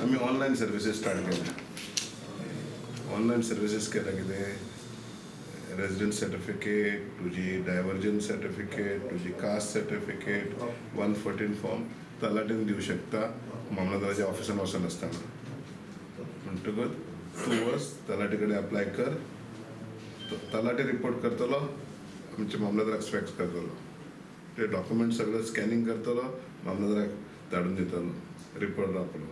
आमी online services start केल्या. Online services केल्या कितें, रेजिडंट सर्टिफिकेट, तुजी डायवर्जन सर्टिफिकेट, तुजी कास्ट सर्टिफिकेट, 114 फॉर्म तलाटीन दिवं शकता मामलेदाराच्या ऑफिसान वचनासतना. म्हणटकच तूं वच तलाटी कडेन अप्लाय कर, तलाटी रिपोर्ट करतलो, आमच्या मामलेदाराक फॅक्स करतलो, ते डॉक्युमेंट सगळे स्कॅनिंग करतलो, मामलेदाराक धाडून दितलो रिपोर्ट आपलो,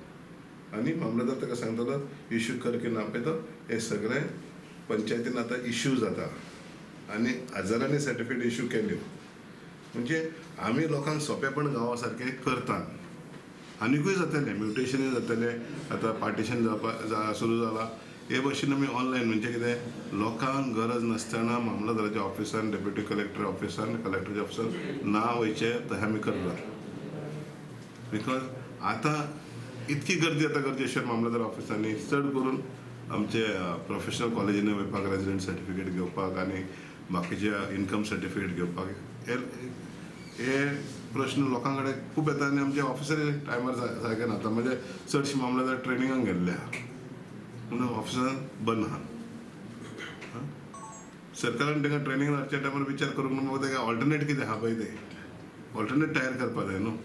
आनी मामलेदार ताका सांगतलो इश्यू कर की ना पळय तो. हे सगळे पंचायतीन आतां इश्यू जाता आनी हजारांनी सर्टिफिकेट इश्यू केल्यो. म्हणजे आमी लोकांक सोंपेपण गांवा सारकें करतात. आनिकूय जातलें, म्युटेशनूय जातलें, आतां पार्टिशन जावपा सुरू जालां. हे भशेन आमी ऑनलायन म्हणजे कितें लोकांक गरज नासतना मामलेदाराच्या ऑफिसान, डेप्युटी कलेक्टर ऑफिसान, कलेक्टराच्या ऑफिसान ना वयचें तशें आमी करतात. Because आतां इतकी गर्दी जाता गरजेश्वर मामलेदार ऑफिसांनी, चड करून आमचे प्रोफेशनल कॉलेजींनी वयपाक रेजिडंट सर्टिफिकेट घेवपाक आनी बाकीचे इनकम सर्टिफिकेट घेवपाक हे प्रश्न लोकां कडेन खूब येता आनी आमचे ऑफिसर टायमार सारके ना. आतां म्हणजे चडशे मामलेदार ट्रेनिंगाक गेल्ले आहा म्हणून ऑफिसान बंद आहा. सरकारान तांकां ट्रेनिंग धाडच्या टायमार विचार करूंक ना, तांकां ऑल्टरनेट कितें आहा पळय तें ऑल्टरनेट तयार करपाक जाय न्हू.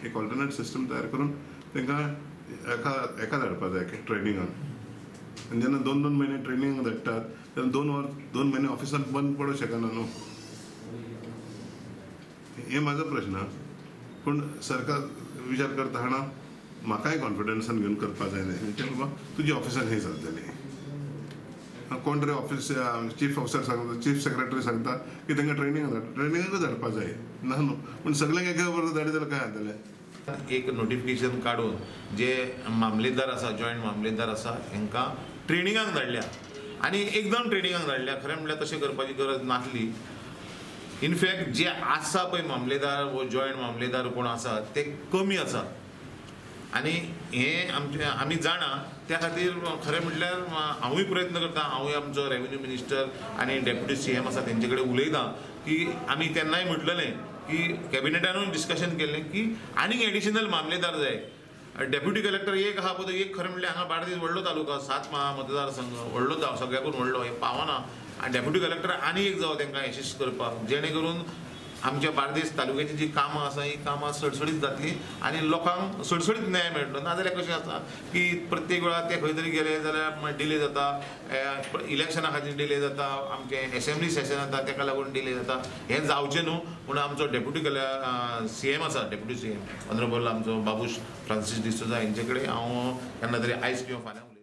एक ऑल्टरनेट सिस्टम तयार करून तांकां एका एका धाडपाक जाय ट्रेनिंगाक. आनी जेन्ना 2-2 म्हयने ट्रेनिंगाक धाडटात तेन्ना 2 वर 2 म्हयने ऑफिसान बंद पडूंक शकना न्हू. हे म्हाजो प्रश्न. पूण सरकार विचार करता जाणा, म्हाकाय कॉन्फिडन्सान घेवन करपाक जाय न्ही. म्हणजे बाबा तुजी ऑफिसान हें चलतलें. कोण तरी ऑफिस चीफ ऑफिसर सांगता, चीफ सेक्रेटरी सांगता की तांकां ट्रेनिंग धाड, ट्रेनिंगाकूच धाडपाक जाय ना न्हू. पूण सगळ्यांक एका बरोबर धाडीत जाल्यार काय जातलें. एक नोटिफिकेशन काडून जे मामलेदार आसा, जॉयंट मामलेदार आसा, हांकां ट्रेनिंगाक धाडल्या आनी एकदम ट्रेनिंगाक धाडल्या. खरें म्हणल्यार तशें करपाची गरज नासली. इनफॅक्ट जे आसा पळय मामलेदार वो जॉयंट मामलेदार कोण आसा ते कमी आसा आनी हें आमचें आमी जाणा. त्या खातीर खरें म्हणल्यार हांवूय प्रयत्न करता, हांवूय आमचो रेवेन्यू मिनिस्टर आनी डेप्युटी CM आसा तेंचे कडेन उलयता की आमी तेन्नाय म्हटलेलें की कॅबिनेटानूय डिस्कशन केल्लें की आनीक एडिशनल मामलेदार जाय. डेप्युटी कलेक्टर एक आहा पळय, एक खरें म्हणल्यार हांगा बार्देस व्हडलो तालुका, 7 मतदारसंघ व्हडलो, सगळ्याकून व्हडलो, हें पावना. आनी डेप्युटी कलेक्टर आनी एक जावं तांकां एसिस्ट करपाक, जेणे करून आमच्या बार्देस तालुक्याची जी कामां आसा ही कामां सडसडीत जातली आनी लोकांक सडसडीत न्याय मेळटलो. नाजाल्यार कशें आसा की प्रत्येक वेळार ते खंय तरी गेले जाल्यार डिले जाता, इलेक्शना खातीर डिले जाता, आमचें एसेंब्ली सेशन जाता ताका लागून डिले जाता. हें जावचें न्हू म्हणून आमचो डेप्युटी CM आसा, डेप्युटी CM honourable आमचो बाबूश फ्रांसीस डिसोजा हेंचे कडेन हांव केन्ना तरी आयज किंवा फाल्यां